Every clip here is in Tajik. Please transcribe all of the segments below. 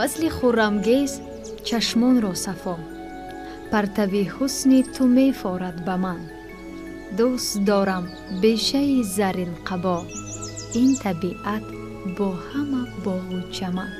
Фасли хуррамгез чашмонро сафо, партави ҳусни ту мефорад ба ман. Дӯст дорам бешаи зарринқабо, ин табиат бо ҳама боғу чаман.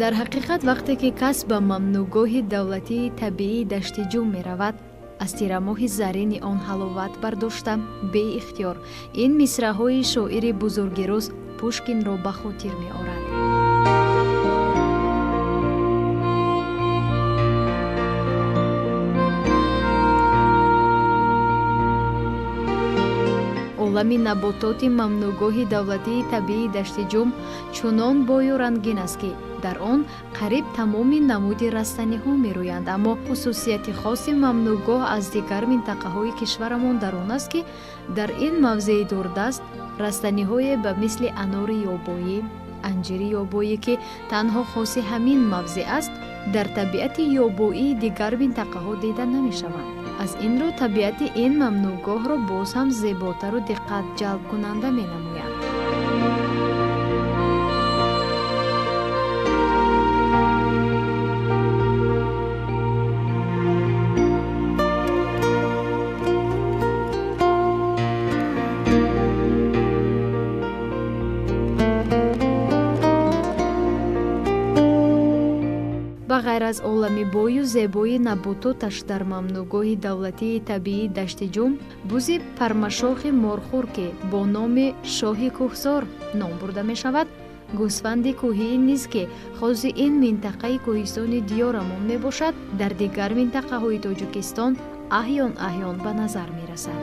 Дар ҳақиқат, вақте ки кас ба мамнӯъгоҳи давлатии табиии Дашти Ҷум меравад, аз тирамоҳи заррини он ҳаловат бардошта, беихтиёр ин мисраъҳои шоири бузурги рус Пушкинро ба хотир меорад. Олами набототи мамнӯъгоҳи давлатии табиии Дашти Ҷум чунон бою рангин аст, ки дар он қариб тамоми намуди растаниҳо мерӯянд, аммо хусусияти хоси мамнӯъгоҳ аз дигар минтақаҳои кишварамон дар он аст, ки дар ин мавзеи дурдаст растаниҳое ба мисли анори ёбоӣ, анҷири ёбоӣ, ки танҳо хоси ҳамин мавзеъ аст, дар табиати ёбоии дигар минтақаҳо дида намешаванд. Аз ин рӯ табиати ин мамнӯъгоҳро боз ҳам зеботару диққат ҷалбкунанда менамояд. Ба ғайр аз олами бою зебои набототаш дар мамнӯъгоҳи давлатии табиии Дашти Ҷум, бузи пармашохи морхӯр, ки бо номи шоҳи кӯҳсор ном бурда мешавад, гӯсфанди кӯҳии низ, ки хоси ин минтақаи кӯҳистони диёрамон мебошад, дар дигар минтақаҳои Тоҷикистон аҳён аҳён ба назар мерасад.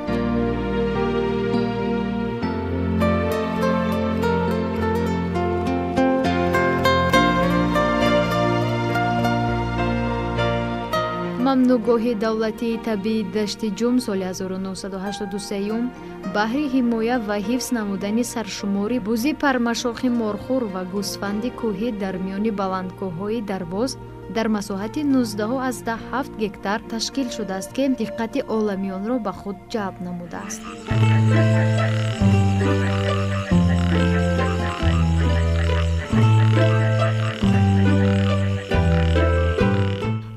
Мамнӯъгоҳи давлатии табиии Дашти Ҷум соли 1983 баҳри ҳимоя ва ҳифз намудани саршумори бузи пармашохи морхӯр ва гӯсфанди кӯҳӣ дар миёни баландкӯҳҳои Дарвоз дар масоҳати 19,7 гектар ташкил шудааст, ки диққати оламиёнро ба худ ҷалб намудааст.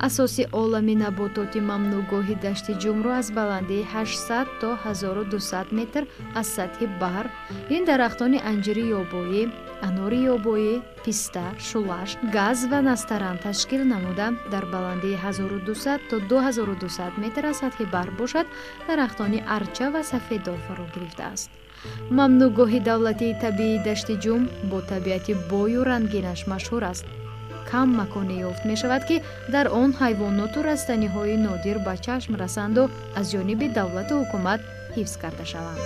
Асоси олами набототи мамнӯъгоҳи Дашти Ҷумро аз баландии 800 то 1200 метр аз сатҳи баҳр ин дарахтони анҷири ёбоӣ, анори ёбоӣ, писта, шулаш, газ ва настаран ташкил намуда, дар баландии 1200 то 2200 метр аз сатҳи баҳр бошад, дарахтони арча ва сафедор фаро гирифтааст. Мамнӯъгоҳи давлатии табиии Дашти Ҷум бо табиати бою рангинаш машҳур аст. Кам маконе ёфт мешавад, ки дар он ҳайвоноту растаниҳои нодир ба чашм расанду аз ҷониби давлату ҳукумат ҳифз карда шаванд.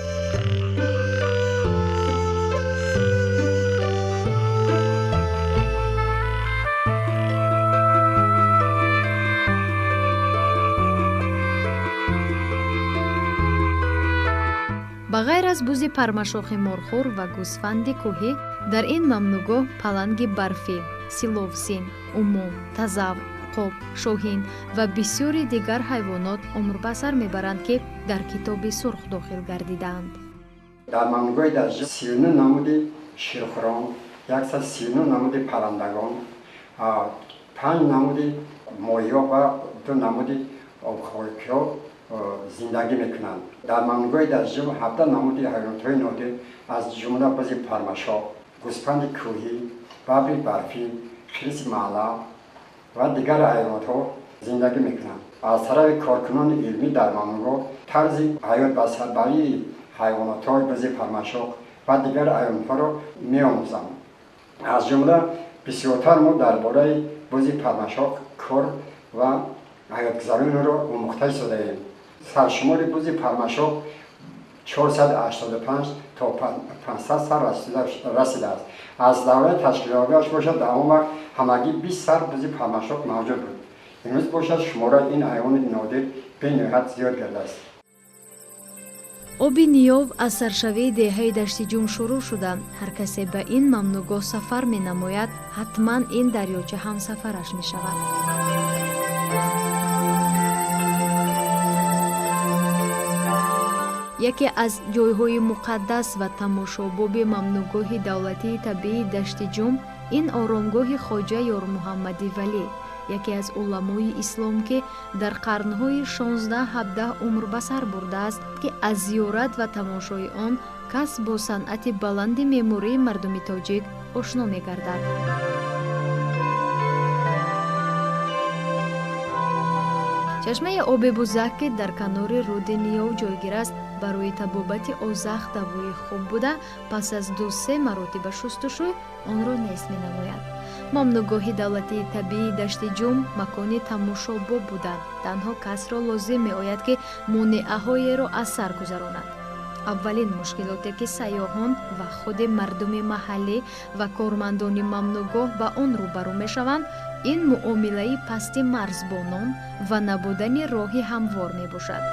Ба ғайр аз бузи пармашохи морхӯр ва гӯсфанди кӯҳӣ, дар ин мамнӯъгоҳ паланги барфӣ, силовсин, умум, тазав, қоб, шоҳин ва бисёри дигар ҳайвонот умр ба сар мебаранд, ки дар Китоби сурх дохил гардидаанд. Дар мамнӯъгоҳи Дашти Ҷум 39 намуди ширхӯрон, 139 намуди паррандагон, 5 намуди моҳиҳо ва 2 намуди обхокиҳо зиндагӣ мекунанд. Дар мамнӯъгоҳи Дашти Ҷум 17 намуди ҳайвонотҳои нодир, аз ҷумла бузи пармашох, гӯсфанди кӯҳӣ, бабри барфӣ, хирси маъла ва дигар ҳайвонотҳо зиндагӣ мекунанд. Аз тарафи коркунони илмӣ дар мамнӯъгоҳ тарзи ҳаёт ба сарбарии ҳайвонотҳои бузи пармашох ва дигар ҳайвонотҳоро меомӯзанд. Аз ҷумла бисёртар мо дар бораи бузи пармашох кор ва ҳаётгузарониро омӯхта истодаем. Саршумори бузи пармашох 485 то 500 сар расидааст. Аз давраи ташкилёбиаш бошад, дар он вақт ҳамагӣ 20 сар бузи пармашох мавҷуд буд. Имрӯз бошад, шумораи ин ҳайвони нодир бениҳоят зиёд гардааст. Оби Ниёв аз саршавии деҳаи Даштиҷум шурӯъ шуда, ҳар касе ба ин мамнӯъгоҳ сафар менамояд, ҳатман ин дарёча ҳамсафараш мешавад. Яке аз ҷойҳои муқаддас ва тамошобоби мамнӯъгоҳи давлатии табиии Даштиҷум ин оромгоҳи Хоҷа Ёрмуҳаммади Валӣ, яке аз уламои ислом, ки дар қарнҳои 16-17 умр ба сар бурдааст, ки аз зиёрат ва тамошои он кас бо санъати баланди меъмории мардуми тоҷик ошно мегардад. Чашмаи оби Бузак, ки дар канори руди Ниёв ҷойгир аст, барои табобати озах давои хуб буда, пас аз ду-се маротиба шустушӯй онро нест менамояд. Мамнӯъгоҳи давлатии табиии Даштиҷум макони тамошобоб буда, танҳо касро лозим меояд, ки монеаҳоеро аз сар гузаронад. Аввалин мушкилоте, ки сайёҳон ва худи мардуми маҳаллӣ ва кормандони мамнӯъгоҳ ба он рӯбарӯ мешаванд, ин муомилаи пасти марзбонон ва набудани роҳи ҳамвор мебошад.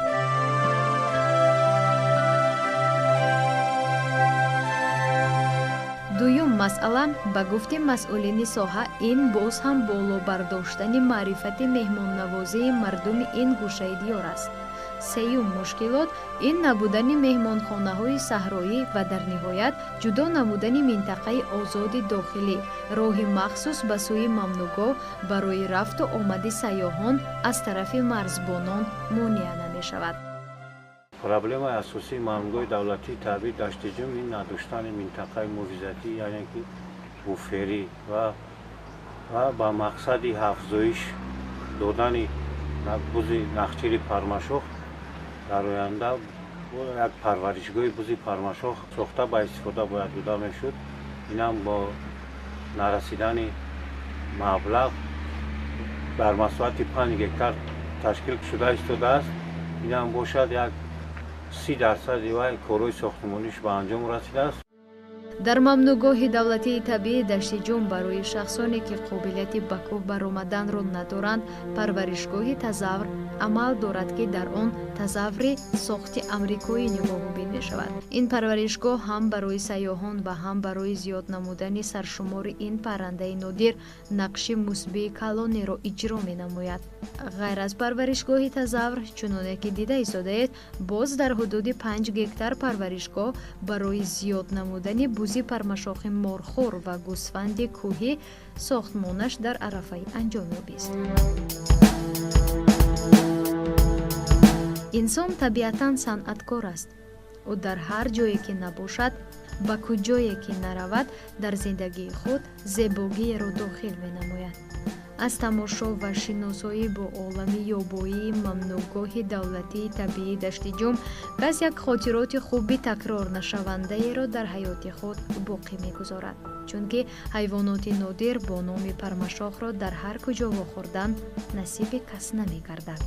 Дуюм масъала, ба гуфти масъулини соҳа, ин боз ҳам боло бардоштани маърифати меҳмоннавозии мардуми ин гӯшаи диёр аст. Сеюм мушкилот ин набудани меҳмонхонаҳои саҳроӣ ва дар ниҳоят ҷудо намудани минтақаи озоди дохилӣ, роҳи махсус ба сӯи мамнӯъгоҳ барои рафту омади сайёҳон аз тарафи марзбонон монеа намешавад. Проблемаи асосии мамнӯъгоҳи давлатии табиии Даштиҷум ин надоштани минтақаи муҳофизатӣ, яъне ки буферӣ ва ба мақсади афзоиш додани бузи нахчири пармашох дар оянда як парваришгоҳи бузи пармашох сохта ба истифода бояд дода мешуд. Инам бо нарасидани маблағ дар масоҳати 5 гектар ташкил шуда истодааст. Инам бошад як 30% вай корҳои сохтмониш ба анҷом расидааст. Дар мамнӯъгоҳи давлатии табиии Даштиҷум барои шахсоне, ки қобилияти ба кӯҳ баромаданро надоранд, парваришгоҳи тазавр амал дорад, ки дар он тазаври сохти амрикоӣ нигоҳубин мешавад. Ин парваришгоҳ ҳам барои сайёҳон ва ҳам барои зиёд намудани саршумори ин паррандаи нодир нақши мусбии калонеро иҷро менамояд. Ғайр аз парваришгоҳи тазавр, чуноне ки дида истодаед, боз дар ҳудуди 5 гектар парваришгоҳ барои зиёд намудани бузи пармашохи морхӯр ва гӯсфанди кӯҳӣ сохтмонаш дар арафаи анҷом ёбист. Инсон табиатан санъаткор аст. Ӯ дар ҳар ҷое ки набошад, ба куҷое ки наравад, дар зиндагии худ зебогиеро дохил менамояд. Аз тамошо ва шиносоӣ бо олами ёбоии мамнӯъгоҳи давлатии табиии Даштиҷум кас як хотироти хуби такрорнашавандаеро дар ҳаёти худ боқӣ мегузорад, чунки ҳайвоноти нодир бо номи пармашохро дар ҳар куҷо вохӯрдан насиби кас намегардад.